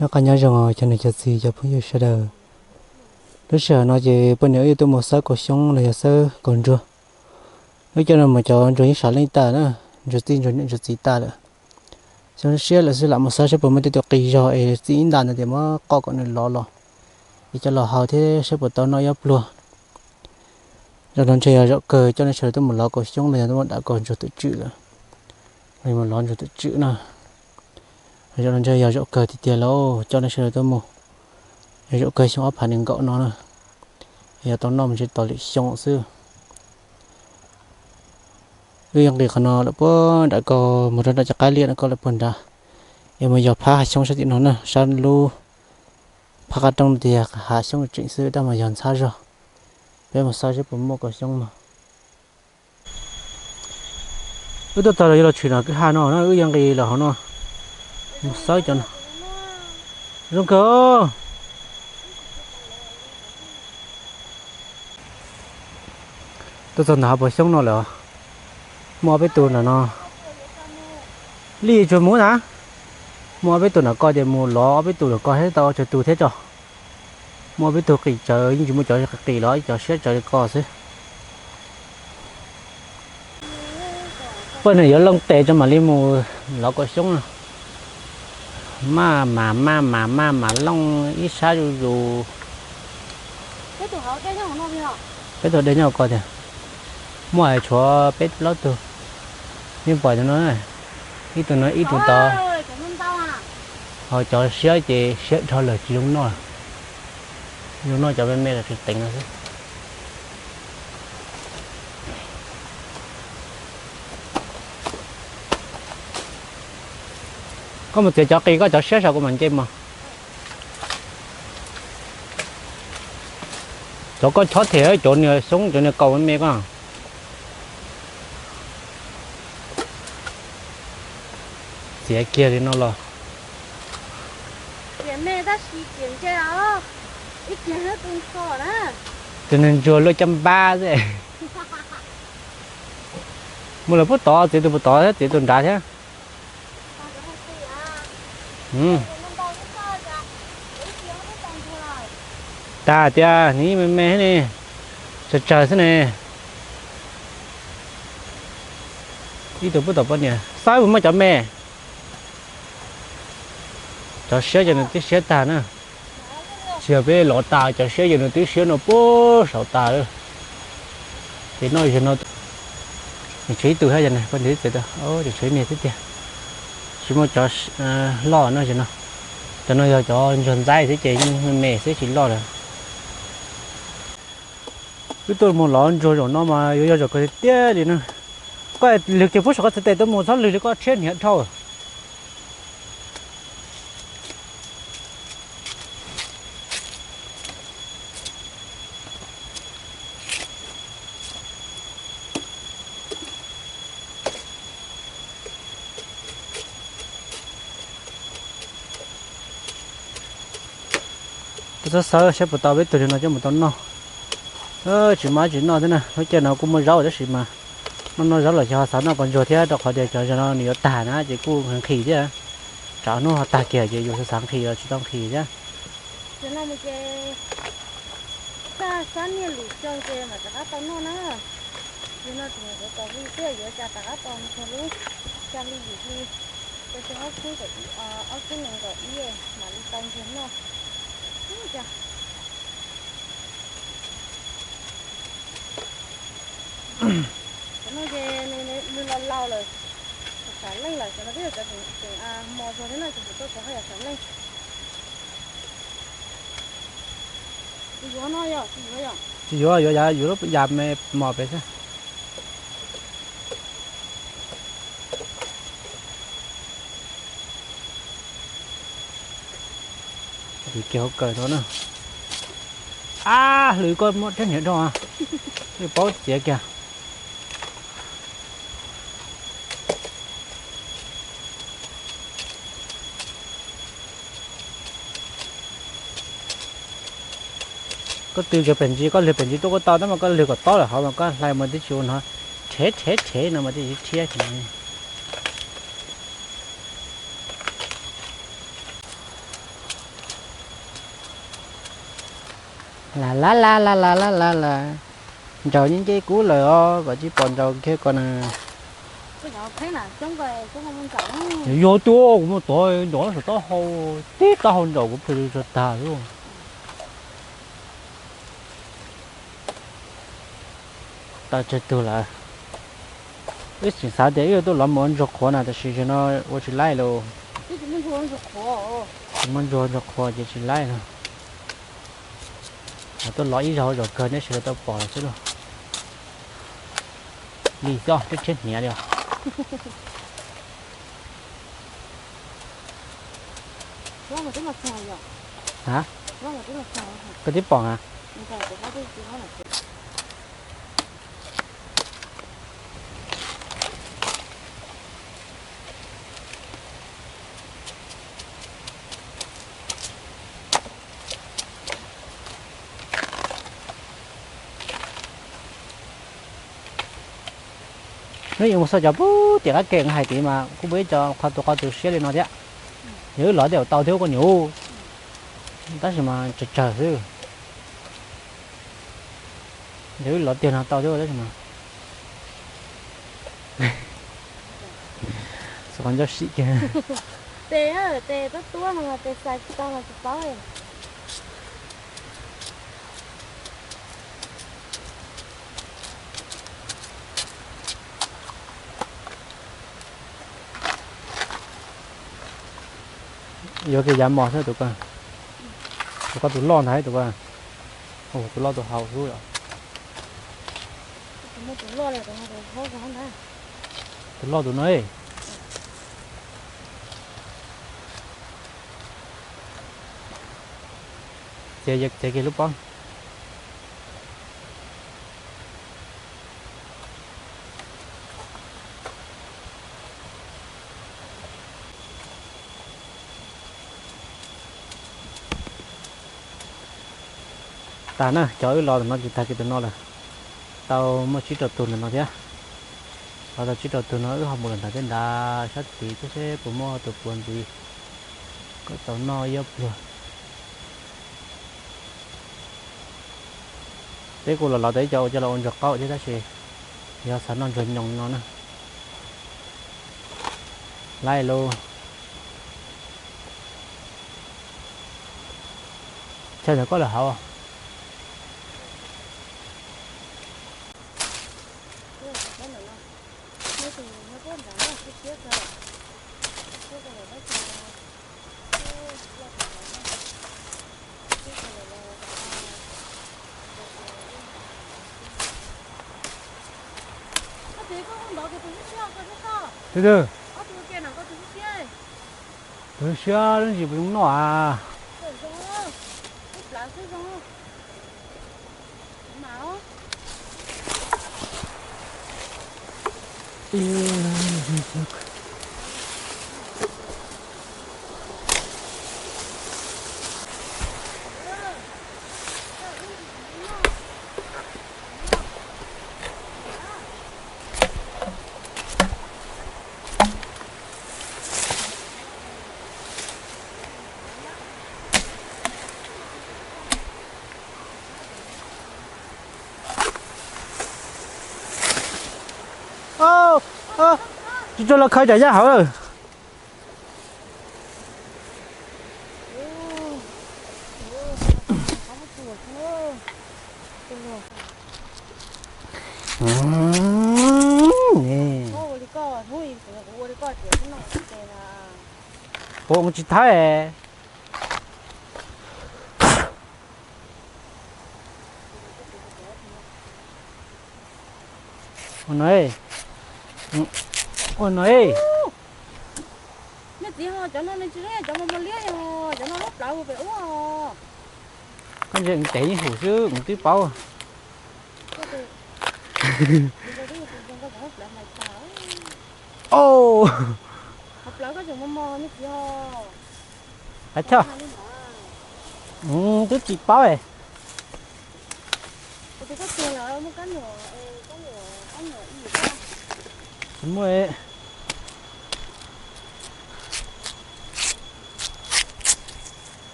Noj qab nyob zoo cov niam cov txiv cov phooj ywg sawv daws. Lub sij hawm no ces poj niam wb yuav tuaj mus xawb kaus xyoob los yog xawb kaus ntsuag. Wb coj no mas cov ntsuag yeej sam leej tas na, ntsuag txij ntsuag niam ntsuag txiv tas lawm. Xyoo siab lawm xwb lam mus xawb saib puas muaj tej tus qis zog es txij ib nta ntawd tias muab qoj kom nws lov los, es coj los hau thiab saib puas tau noj ib ob pluag. Zaum no ntshe yog zaum kawg coj nej sawv daws tuaj mus lov kaus xyoob los yog tuaj mus dav kaus ntsuag twm tswm lawm. Mus lov ntsuag twm tswm na. Zaum no ntshe yog zaum kawg tiag tiag lauj, coj nej sawv daws tuaj mus. Yog zaum kawg xyoo ob phav nees nkaum no na, yog tau noj mus ntshe tos lwm xyoo xwb. Wb yuav nqis qhov no lawm puag nram ko mus rau nram cov qab liaj no ko lawm puag nrad, es mus yog phab hav xyoob sab tim no na, sab lub phab qab roob tiag hav xyoob tseem xwb tab mas yog ntxhab zog. Peb mus xawb saib puas muaj kaus xyoob no. Wb tuaj txog los yuav los tshwm no kwj ha no na, wb yuav nqis lawm hauv no mus xawb cov no. Zoo kawg. Tuaj txog ntawm hav puas xyoob no lawm. Muaj ob peb tus nram no. Li tsuas mus na. Muaj ob peb tus nram ko ces mus lov ob peb tus nram ko thiab tau tsawg tus thiab tso. Muaj ob peb tug qis tsawv yeej tsis muaj cov qis los ib cov siab tsawv li ko xwb. Poj niam yuav looj tes tso mam li mus lov kaus xyoob no. Maj mam maj mam maj mam looj ib sab zuj zus. Peb tus dej nyob ko tiag. Muaj tshuav peb plaub tug. Yeej pom cov no, ib tug no ib tug tod. Ho cov siab ces siab dhau lawm tsis zoo noj. Zoo noj cov me me los tseem teev no xwb. Koj mus txiav cov qis koj cov siab saum kuv mam nce mog. Cov koj chob them cov niag xyoob cov niag kaus me me koj. Txiav kiag li no los. Tus niag ntsuag luaj caj npab xwb. Mus lawm puag tod, txiav tus puag tod thiab txiav tus nrad thiab. Tag tias nws me me thiab ne, tsawg tsawg xwb ne. Ib tug puag tom poj niam xawb puas muaj cov me. Cov siab ces nws twb siab tag na. Tsis yog peb lov tas, cov siab ces nws twb siab no puag saud tas lawm. Ces noj zaum no, nws tshuav ib tug thiab, poj niam txiav tau, ces tshuav ib niag xwb tiag. Tsis muaj cov loj no zaum no. Cov no yog cov ntsuag ntxaib xwb ces yeej me me xwb tsis loj lawm. Wb tuaj mus lov ntsuag zaum no mas yuav yog zaum kawg tiag tiag li na. Koj lwg kiag puag saum koj txhais tes tuaj mus, txhob lwg li koj rhiab hniav dhau. Tuaj xawb xawb saib puas tau peb tug li no coj mus tau noj. Tsis maj tsis noj thiab na, lub caij no kuj muaj zaub tab sis mas noj noj zaub los xyov xav noj kaus ntsuag thiab rau qhov tias cov zaum no nws yuav tag na ces kuj nqhis thiab. Tsam hnub ho tag kiag ces yus xav nqhis los tsis tau nqhis thiab. Ces no ces tag sab niaj lwm xyoo ces mam rov qab tau noj na. Yog no ces mus yuav tos hli xwb, yuav cas rov qab tau mus txog lub xya hli yim hli, rau xyoo ob txhiab kaum ib, ob txhiab nees nkaum ib mam li tau ntsuag noj. Ub, cas cov no ces nws los laus lawm, sam leej lawm, cov no twb yog cov tseem mos zog thiab no ces kuv tuaj txog haj yam sam leej. Tsis yuav no yog, tsis yuav yog. Tsis yuav, yuav yav, yuav lub yav me mos pem xwb. Kiag hauv kawm no na. Ab, hlwv koj muab rhiab hniav dhau, paub txiav kiag. Koj tw kiag pem ntsis, koj lwg pem ntsis tuaj kuj tau, tab mas koj lwg kom tob lawm hov mas koj hlais mas twb tsis ua no, rhev rhev rhev no mas twb tsis rhiab. La la la la la la la la. Nraug yeej nce kub lawm os, koj tsis pom nraug kiag ko na. Yog tuaj kuv muaj tod nraug saum taub hau, tib taub hau nraug kuv plhws tag lawm. Tau tsawg tug lawm. Wb tseem xav tias wb yuav tuaj lov mus ua ntsuag qhuav na, tab sis zaum no ua tsis laib lawm. Tsis muaj ntsuag ntsuag qhuav ces tsis laib lawm. Tuaj lov ib zaug zaum kawg neb sawv daws tau pom lawm xwb lauj. Li xyov rhiab rhiab hniav li os. Koj twb pom a? Hnub yuav mus xauj cov pub tim qab ke hais tias mas kuj muaj ib co qhov tus qhov tus siab li no thiab. Yog wb lov tiag tau thiab koj niam. Tab sis mas tsawg tsawg xwb. Yog wb lov tiag no tau thiab tab sis mas xav qhov ncauj sim kiag. Tes, tes tuab tuab no mas tes xais tsis tau los tsis paub. Yuav kiag yav mos xwb tus ko. Tus ko tus loj ntag tus ko. Tus loj tus haus xwb. Tus loj tus no. Txiav, txiav kiag lub pob. Tag na, cov wb los ntawm no tsis tag kiag tus no lawm. Tau muaj tsib rau tus ntawm no thiab. Los tau tsib rau tus no wb ho mus lawm nram tej nrad sab tid thiab seb puas muaj tus puav ntxiv kom tau noj ib ob pluag. Peb kuj los lov tau ib co ua coj los ua ntsuag qaub thiab tab sis yog xav noj ntsuag nyoos no na. Laib lauj. Chaw ntawm koj lawm hauv. Tus twg? Tus siab ntsis puas zoo noj a? Tsis tso los khaws cov yaj hauv lawm. Ua tsis thab. Ua no, ua no. Nej txiv, cov no nws tsis zoo, cov no mos liab, cov no lub plawv pem ub. Koj ntsia tes yeej huv xwb kuv twb paub. Qab choj, twb tsis paub. Tsis muaj.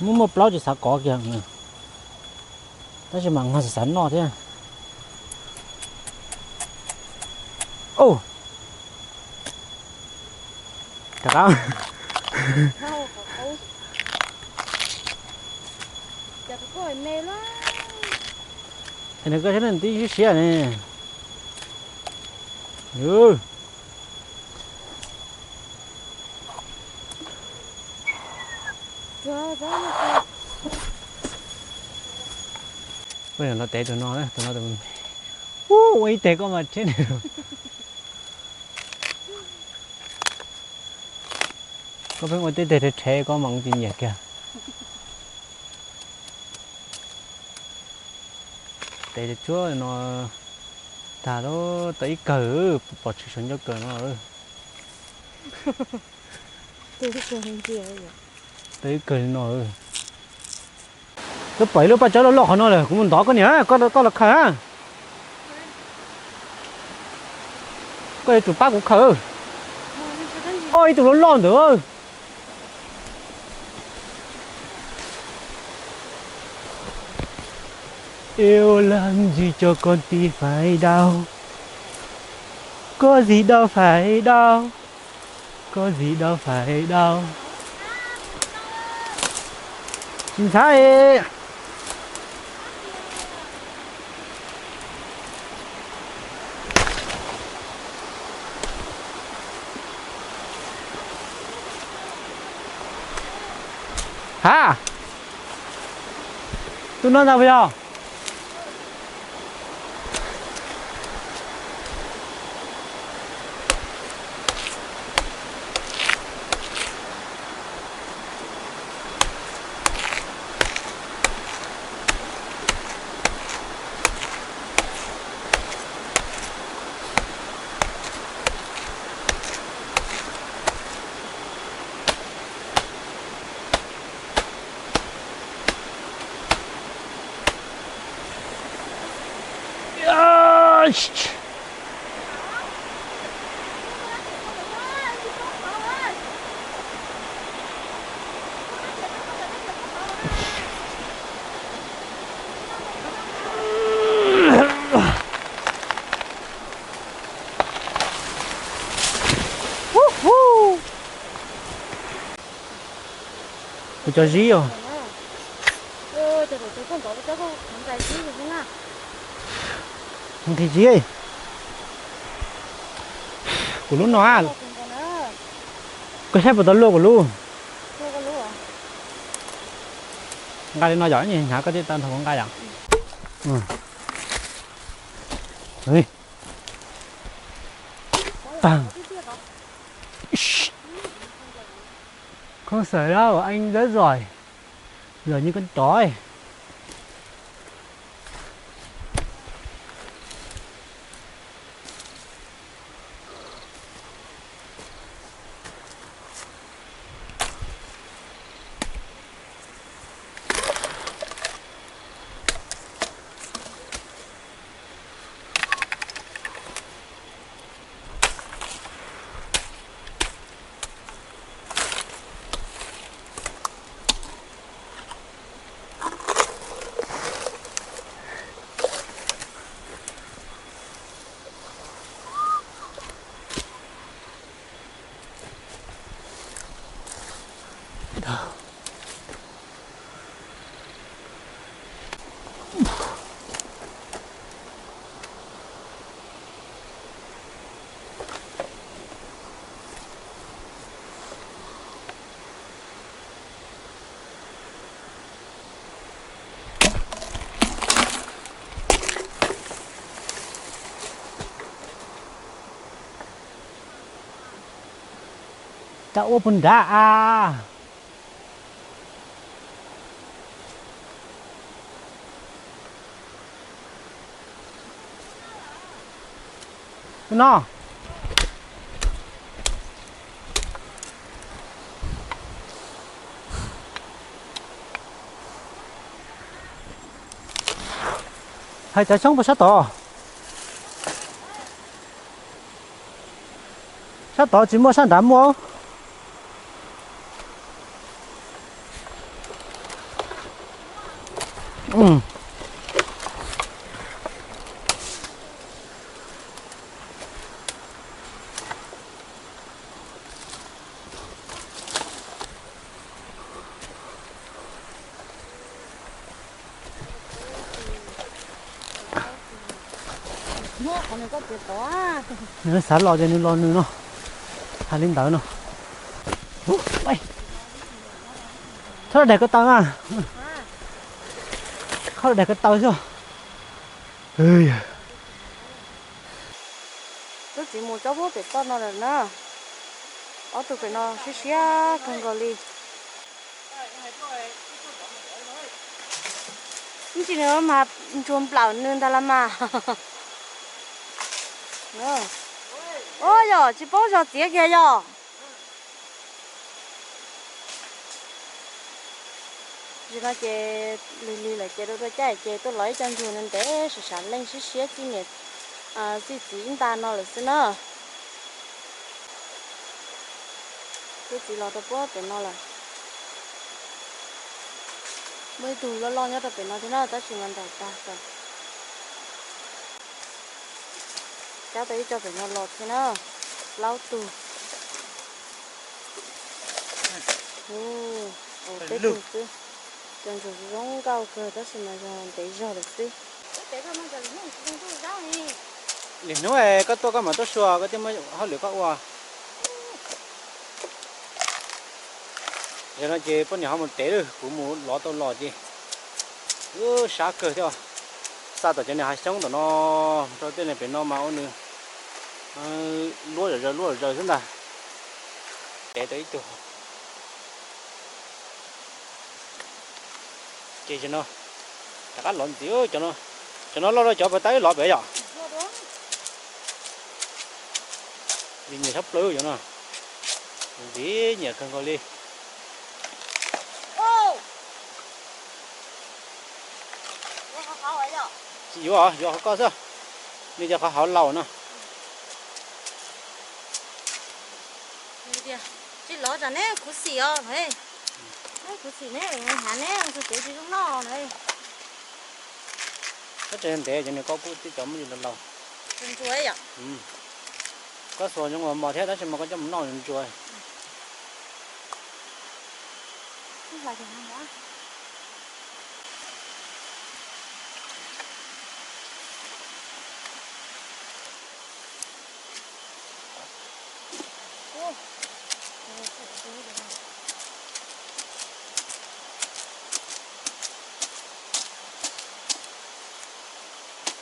Muaj muaj plaub tsis xav kov kiag, tab sis mas nqog xav xav noj thiab. Ub, rov qab. Nws koj saib nws twb siab siab ne. Los tev tus no, tus no tus, ua ib teg koj mas rhiab nws. Koj pheej ua tej teg rhe rhe koj mas kuv tsis nyiam kiag. Tev tshuab no tag lawm, tau ib kawg, pom tshwm saum ncauj kawg no. Tau ib kawg li no. Twb pom ib lub paj tsawb loj loj qhov no lawm, kuv mus ntov koj niam, koj los khaws. Koj yuav tsum pab kuv khaws. Ib tug loj loj ntawd. Yêu làm gì cho con tim phải đau. Có gì đâu phải đau. Có gì đâu phải đau. Tsis ntxhab. Ha, tus no ntag puas yog? Kuv cov zib os. Nqhis zib. Kuv lub no. Koj saib puas tau luaj kuv lub. Nqa li no yom, hnyav koj thiaj tau nrog kuv nqa yom. Không sởi đâu, anh rất giỏi. Giỏi như con chó ấy. Tau ua puas nrad a? No. Hais cov xyoob puas sab tod? Sab tod tsis muaj, sab nrad muaj. Nws xav los ces nws los nws no. Hais li ntawd no. Txhob daim ko taw na. Qhov daim ko taw xwb. Tub txiv mus cob pub pem toj no lawm na. Ob tug pem no siab siab kawg nkaus li. Ib ntsis nws mas ntsuag nplawm nws ntag los mas. Ua yog tsis paub zog txiav kiag yog. Tam sim no ces lig lig lawm ces dua dua caij ces tuaj los ib co ntsuag ntev ntev, sav sav leej siab siab txij niam txij txiv ib nta no lawm xwb na. Tub txiv los rau puag pem no lawm. Muaj ib tug loj loj nyob rau pem no thiab na, tab sis mas ntaus tag tawm. Cab tau ib co pem no los thiab na, plaub tug. Peb tug xwb. Cov ntsuag zoo nkauj kawg tab sis mas yog ntev zog lawm xwb. Lim hnub koj tuaj koj mam tuaj xyuas koj thiaj muaj hauj lwm koj ua. Yog no ces poj niam ho mus tev lawm, kuv mus lov tau los ces wb sab kawg thiab. Xa tom cov niag hav xyoob tom no rau tej niag pem no mas ua nws luab zom zaws luab zom zaws xwb ntag. Tev tau ib tug. Ces no rov qab lov ntxiv, cov no loj rau cov pas tab wb lov pem yom. Nws nyiam tshaj plaws cov no, ntxiv nyiam kawg nkaus li. Tsis yuav, yuav qhov koj xwb. Nws cov qhov hauv laus no. Tsis lov tsam neb khuv xim os, neb khuv xim neb hav neb tus kev tsis zoo noj na. Koj tseem ntev cov niag koj kuj tib cov muaj yus laus. Koj xuas zoo ua mos thiab tab sis mas koj coj mus noj ntsuas.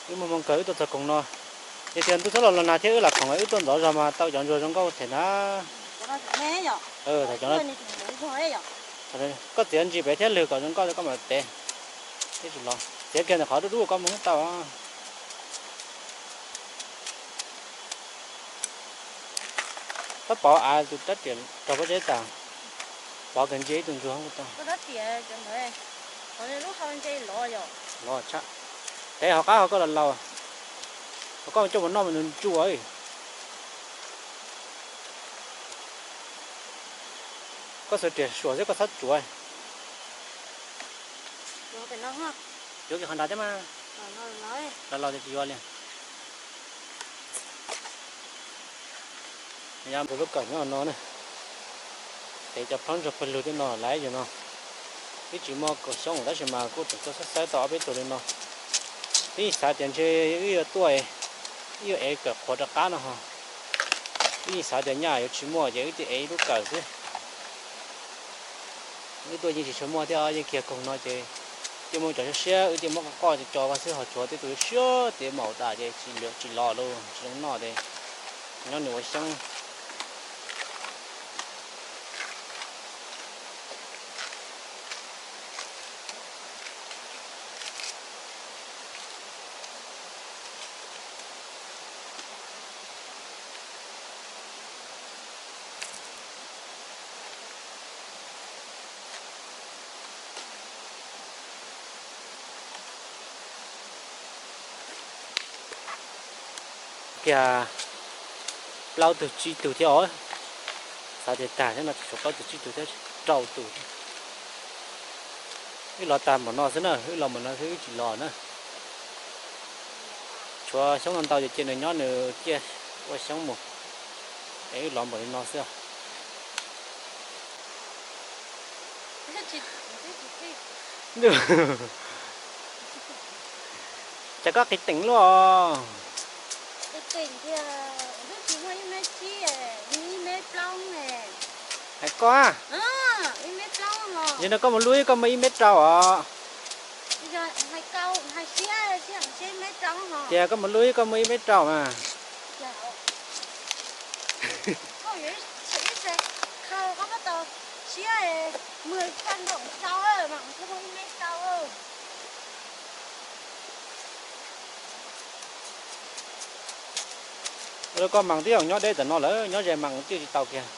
Wb mus moog kawg wb tuaj txog koog no, yog tias ntuj txhob los los nag thiab wb lam khoom wb tuaj ntxov zog mas tau cov ntsuag zoo nkauj them na. Koj txiav ntsis pem thiab lwg kom zoo nkauj koj mam tev. Txiav kiag ntawm qhov dub dub koj mus tau. Pab pov av tus rab riam rau pob zeb tas, pov kawg ntsia ib tug ntsuag tau. Lov tshaj. Tev hauv qab hauv koj los laus, hauv koj coj mus noj mas nws ntsuag. Koj xuas riam suam xwb koj txhob tsuav. Yuav kiag qhov nrad thiab mas. Los los ces tsis yuav li. Yog tus lub kawm nyob no na, tev cov plhaub ntsuag pawg lug tej no lawm yog no. Twb tsis muaj kaum xyoob tab sis mas kuj tseem tuaj xawb xawb tau ob peb tug li no. Twb yeej xav tias ntshe wb yuav tuaj, wb yuav ev kawm qhuav rov qab no ho. Twb yeej xav tias nyaj yuav tsis muaj ces wb thiaj ev ib lub kawm xwb. Wb tuaj yeej tsis tshua muaj thiab, yeej kiag koog no ces thiaj muaj cov siab siab wb thiaj muab qoj qoj tso tso xwb ho tshuav tej tus siab tias maum tas ces tsis lov lawm tsis zoo noj ces nyob nws ua xyoob. Kiag plaub tug tsib tug thiab os. Xav tias tag thiab no tsis tshuav plaub tug tsib tug thiab, rau tug thiab. Wb los tag npaum no xwb na, wb los npaum no xwb wb tsis los na. Tshuav xyoob no ntau ces cia nws nyob nws ciaj ua xyoob mus. Es wb los npaum li no xwb. Cas koj qis teem luaj os? Hais koj, yog no koj mus lub ib koj muaj ib mev rau os. Tias koj mus lub ib koj muaj ib mev rau mas. Koj mas twb yog nyob deb tam no lawm, nyob ze mas twb tsis tau kiag.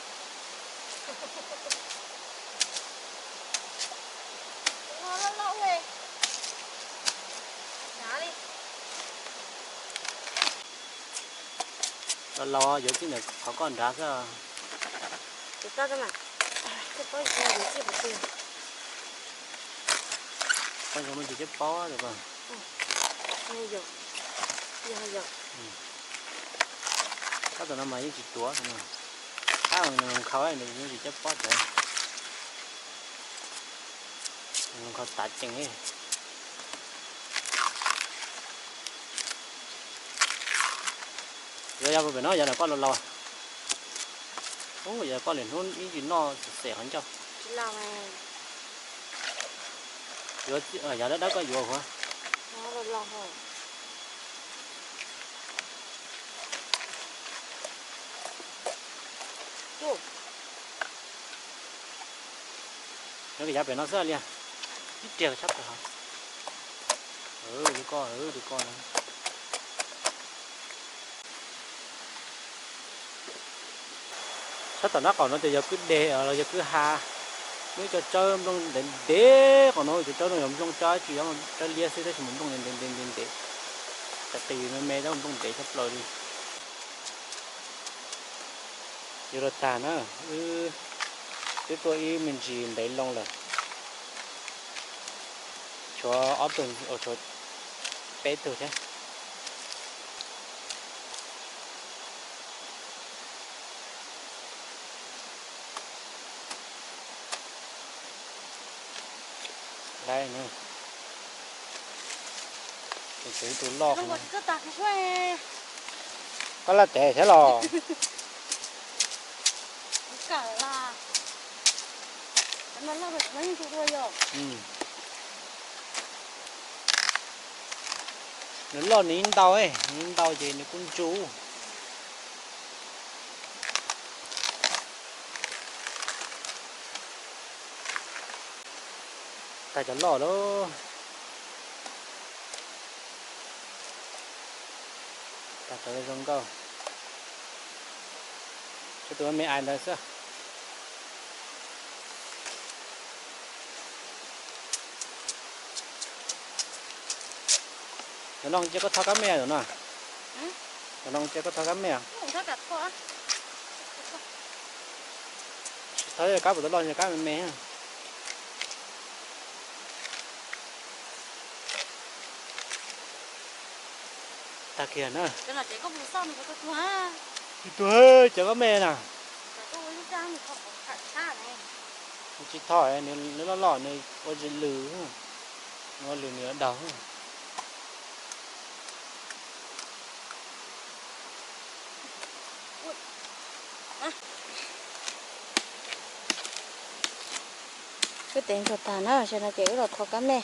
Los laus yuav txij ntawm qhov koj nrad xwb. Koj muaj ntsis ceb pob. Tab tom no mas yeej tsis tuav no. Tab nws khaus nws yeej tsis ceb pob tawv. Nws khaus tav cees li. Yuav yog pem no yog lam koj los laus. Ub, yog koj lwm hnub ib tsis noj xem xem qhov ncauj. Yuav yog dawb dawb koj yuav huv. Nyob yav pem no xwb li. Ib riag tshab plaws hov. Li koj, li koj. Sab tom nab qaum no ces yog kwj deg los yog kwj ha. Muaj ib co tsawb nplooj ntev ntev, qhov no cov tsawb no yog nplooj tsawb tsis yog tsawb liab xwb tab sis mas nplooj ntev ntev ntev ntev. Qis qis me me tab nplooj ntev tshaj plaws li. Yuav los tag na, wb twb tuaj ib me ntsis ntev loo lawm. Tshuav ob tug, tshuav peb tug thiab. Lawv, tus loj, koj laj tes thiab los? Nws loj nws ntau, nws ntau ces nws kuj ntsu. Tag cov loj lauj. Tag cov zoo nkauj. Tshuav tus me ais ntawd xwb. Cov no cia koj thau kab me no. Cov no cia koj thau kab me. Thau kab puas tau loj, kab me me. Tag kiag na. Tsis tuag, cov kab me na. Tsis thau, nws loj loj nws ua zis lws, nws ua lws nws yuav daug. Wb tev ntsuag tag na, tam no ces wb los thau kab me.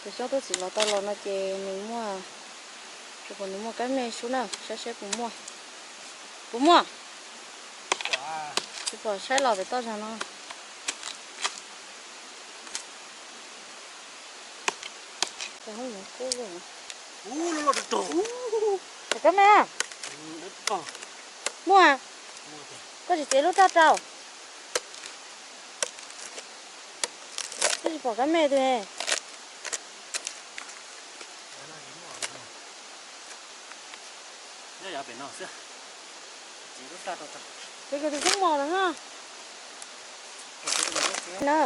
Tus xyoob tub txim los tau los no ces nws muaj, tsis pom nws muaj kab me sub na, saib saib puas muaj. Puas muaj? Tsis pom, saib los pem toj zog no. Kab me, muaj, koj tsis txiav lub raj rau. Koj tsis pom kab me twg. Ces tus xyoob mos no na.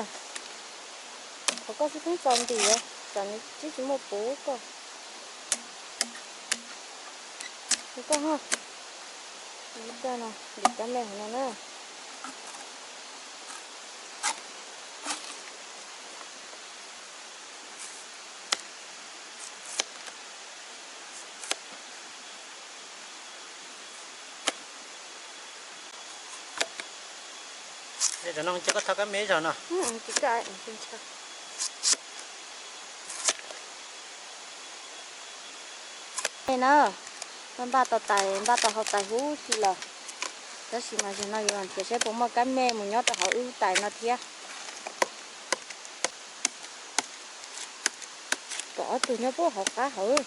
Qhov koj xwb pheej txaus ntim, tsam nws twb tsis muaj puv koj. Koj ho, koj no ntim kab me hauv no na. Cov no ces koj tho kab me ib zaug no. Na, npaj tau tais, npaj tau hau tais huv si lawm. Tab sis mas zaum no yuav nrhiav seb puas muaj kab me mus nyob rau hauv wb tais no thiab. Pom ob tug nyob puag hauv qab hauv.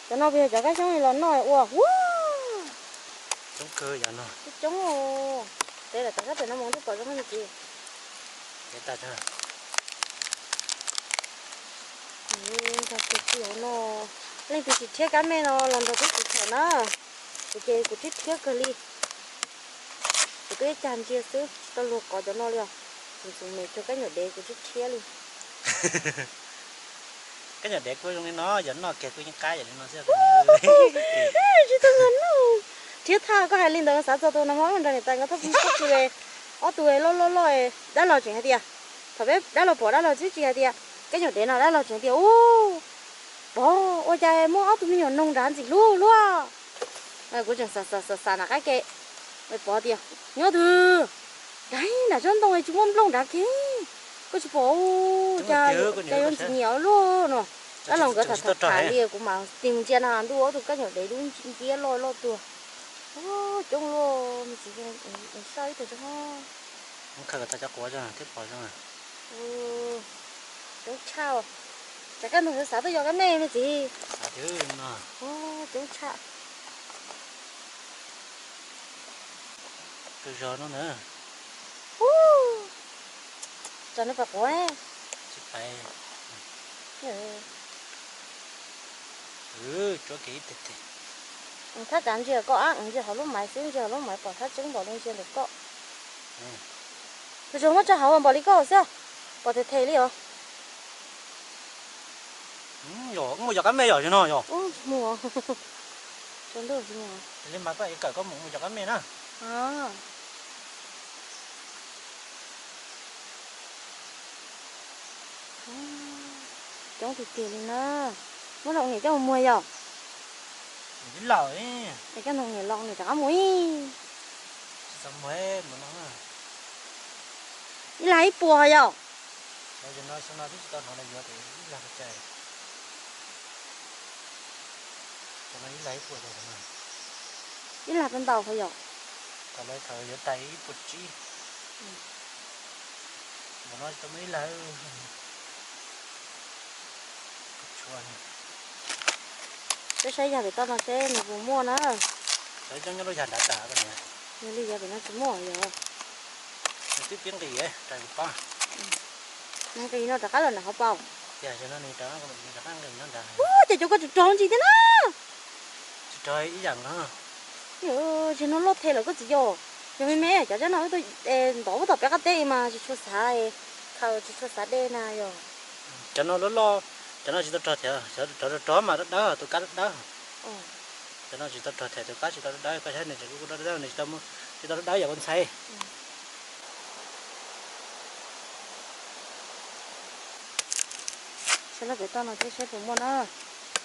Cov no puas yog cov kab xyoob los noj ua ua? Coob kawg yam no. Coob coob. Tev lawm tom sab pem no mus twb pom zoo me ntsis. Tev tas. Tus txiv hauv no, leej twg tsis rhiab kab me no los nrog peb kuv tham na. Kuv ces kuv rhiab rhiab kawg li. Kuv twb ib cag ntsia xwb tsis tau luag kov cov no li os. Txoov txoov me cuag kab nyuam dev kuv rhiab rhiab li. Kab nyuam dev kuj zoo li no, yog noj kiag kuj yeej qab yam li no xwb. Tsis tau luag noj. Rhiab thaj koj hais li ntawd xav txog tus no mas nrog niam tais nkawd thauj pheej tsis le. Ob tug loj loj loj, dab laug tseem hais tias, thaum peb dab laug pom dab laug tib tsis hais tias kab nyuam dev no, dab laug tseem tias, u, pog ua cas muaj ob tug me nyuam noog nrad ntxim hlub luaj. Kuv tseem xav xav xav xav nram qab ke, pog tias nyob twg, daig nram tsob ntoo tsis muaj nplooj nrad ke, koj tsis pom, cas yuav ntxim nyiam luaj no. Dab laug nkawd tham tham li kuv mam tig mus ntsia na ntuj, ob tug kab nyuam dev dub nciab loj loj tuaj. Coob luaj, me txiv, soj ib tug tso. Coob tshaj, tsam koj ntug xav xav tuaj yos kab me me txiv. Coob tshaj. Tus zog no na. Tsam no pais quav. Tsis pais. Tsuav kiag ib teg teg. Thaj kav ntsia koj ab, ntsia hauv lub maiv xwb, ntsia hauv lub maiv pom thaj tseeb npaum li ntsia ntawm koj. Tus zog muab tso hauv npaum li koj xwb, pom them them li os. Muaj yog kab me yog no yog. Li mas koj ev kawm koj mus mus yog kab me na. Coob tiag tiag li na. Muab los niam coj mus muag yog. Ib los, es coj niam los niam rov qab mus ib. Ib lag ib puas yog. Ib lag pes tsawg? Ib lag tau ntau qhov yog. Thaum lawv thaum yuav tag ib puas tsib. Ntawm no tsis tau muaj ib lag. Peb saib yog pem toj no seb nws puas muaj na. Coob nyob lub yag nrad tas. Yog li yog pem no tsis muaj yog. Nws twb pib nqis rais kuv pab. Nws nqis no rov qab los nram hauv paus. Tiag, no nws rov qab nqis no nrad. Ua cas cov koj tsuas rog ntsis thiab na. Tsis rog ib yam nkaus. Yog no loj them lawm koj txiv yog. Yog me me cov tsab no wb tuaj ntov pub tom peb qab teb mas tsis tshua xav, khaws tsis tshua xav dej na yog. Cov no loj loj, cov no tsis tau rog thiab, cov rog rog mas dawb dawb, tus kab dawb dawb. Cov no tsis tau rog thiab, tus kab tsis tau dawb dawb, koj saib nws tseem kuj dawb dawb, nws tsis tau, tsis tau dawb dawb yam koj ntxhais. Saib lub pem toj no thiab saib puas muaj na.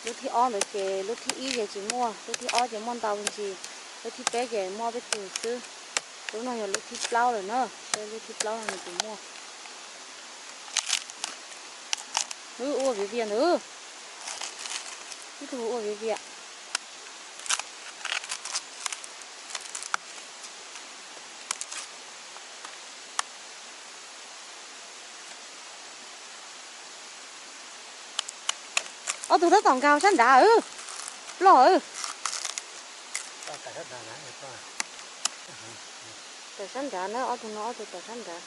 Lub thib ob ntawd ces lub thib ib ces tsis muaj, lub thib ob ces muaj ntau ntsis, lub thib peb ces muaj ob peb tug xwb. Lub no yog lub thib plaub lawm na, saib lub thib plaub no nws puas muaj. Ua viav vias ntawd, ib tug ua viav vias. Ob tug tab tom nkag sab nrad, loj. Tawm sab nrad na, ob tug no ob tug tawm sab nrad.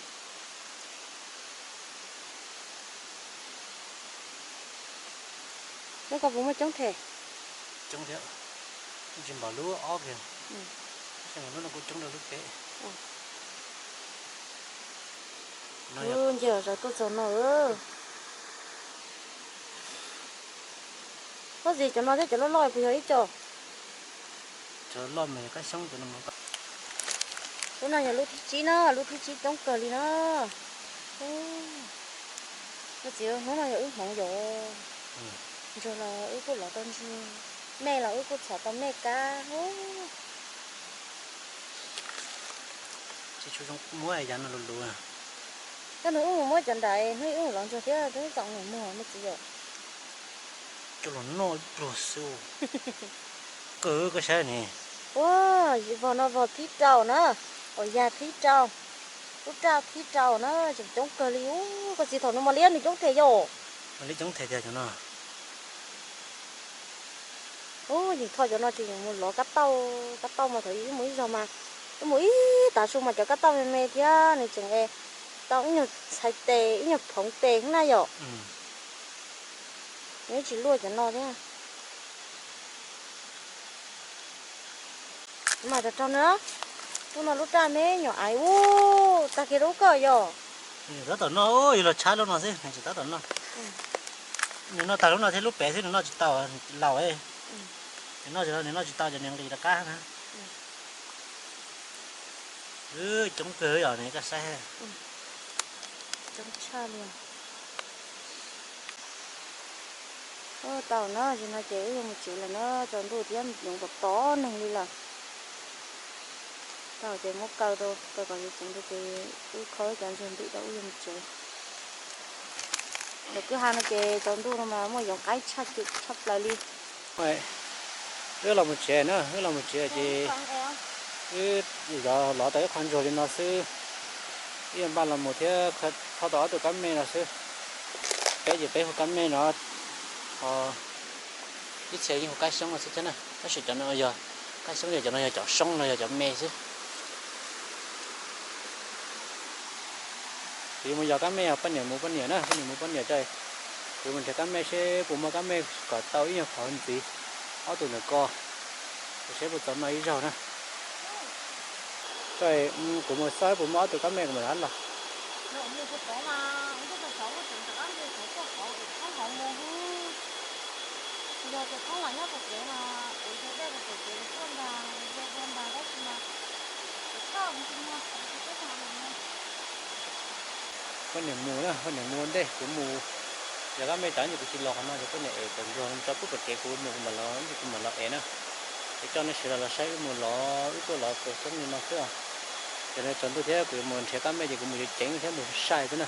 Lub koj puas muaj coob them? Coob thiab, tsis npaum lub ob kiag. Lub no kuj coob rau lub pem. Nce zog tuaj txog no. Pob zis cov no thiab cov loj loj puas yog ib co? Cov loj mas yog kab xyoob cov no. Lub no yog lub thib tsib na, lub thib tsib coob kawg li na. Koj txiv, hnub no yog wb hmoov yom. Ntsuag los wb kuj lov tau ntsuag, me los wb kuj txhom tau me kab. Tsis tshua zoo muab yav no luv luv. Koj nug wb mus muab cov nram, hnub wb mus lov ntsuag thiab twb txom nyem muag me txiv yom. Coj los noj ib pluag xwb. Kawg koj saib ne. Ua, vog no vog thib rau na, uas yag thib rau, lub raj thib rau na, tseem coob kawg li. Ub, koj txiv, thaum nws mos liab nws coob them yom. Mos liab coob them tiag cov no. Ub, yeej tho cov no ces yuav mus lov kab tauj, kab tauj mas thaum ub wb mus ib zaug mas, wb mus ib tav su mas cov kab tauj me me thiab nws tseem tau ib nyuag ntxhais tes ib nyuag phoov tes xwb na yom. Nws tsis luaj cov no thiab. Mas rau rau na, lub no lub raj me nyuam aiv ub, tag kiag rau ub koj yom. Nws tab tom noj, yus los tshab lub no xwb nws tsis tab tom noj. Nws noj tag lub no thiab lub pem xwb nws noj tsis tau, laus. Nws noj tsis tau, nws noj tsis tau cov nws nqis rov qab na. Coob kawg yom, nws koj saib. Coob tshaj li. Tau na, tam sim no ces wb yuav mus tsev lawm na, tsaus ntuj thiab yoov tom tod neeg li lawm. Tau ces muab kaw rau, kaw kom yuav tseev rau ces wb kho cov ntsuag ntim rau wb yuav mus tsev. Lawv kwj ha no ces tsaus ntuj no mas muaj yoov qaib tshaj plaws li. Wb los mus tsev na, wb los mus tsev ces wb lov tau ib qho ntsuag li no xwb. Wb yuav npaj los mus thiab, tho tau ob tug kab me no xwb. Peb ces peb hu kab me no, ho ib txhia yeej hu kab xyoob no xwb thiab na, tab sis cov no yog kab xyoob, yog cov no yog cov soob no yog cov me xwb. Kuv yuav mus yos kab me os, poj niam mus poj niam na, poj niam mus poj niam, kuv yuav mus nrhiav kab me seb puas muaj kab me kom tau ib nyuag qhov ntxiv ob tug ntawm ko, seb puas txaus noj ib zaug na. Kuv mus xauj puas muaj ob tug kab me kuv mam rov los. Poj niam mus na, poj niam mus ua ntej, kuv mus yos kab me tas ces kuv tsis los qhov no ces poj niam es tau ntsuag tso pub pem kev, kuv mus kuv mam los, kuv mam los es na. Es coj nej sawv daws los saib wb mus lov, wb tuaj lov tau xyoob li no xwb os. Ces no tsaus ntuj thiab kuv yuav mus nrhiav kab me ces kuv mus ceev ceev thiab mus sai xwb na.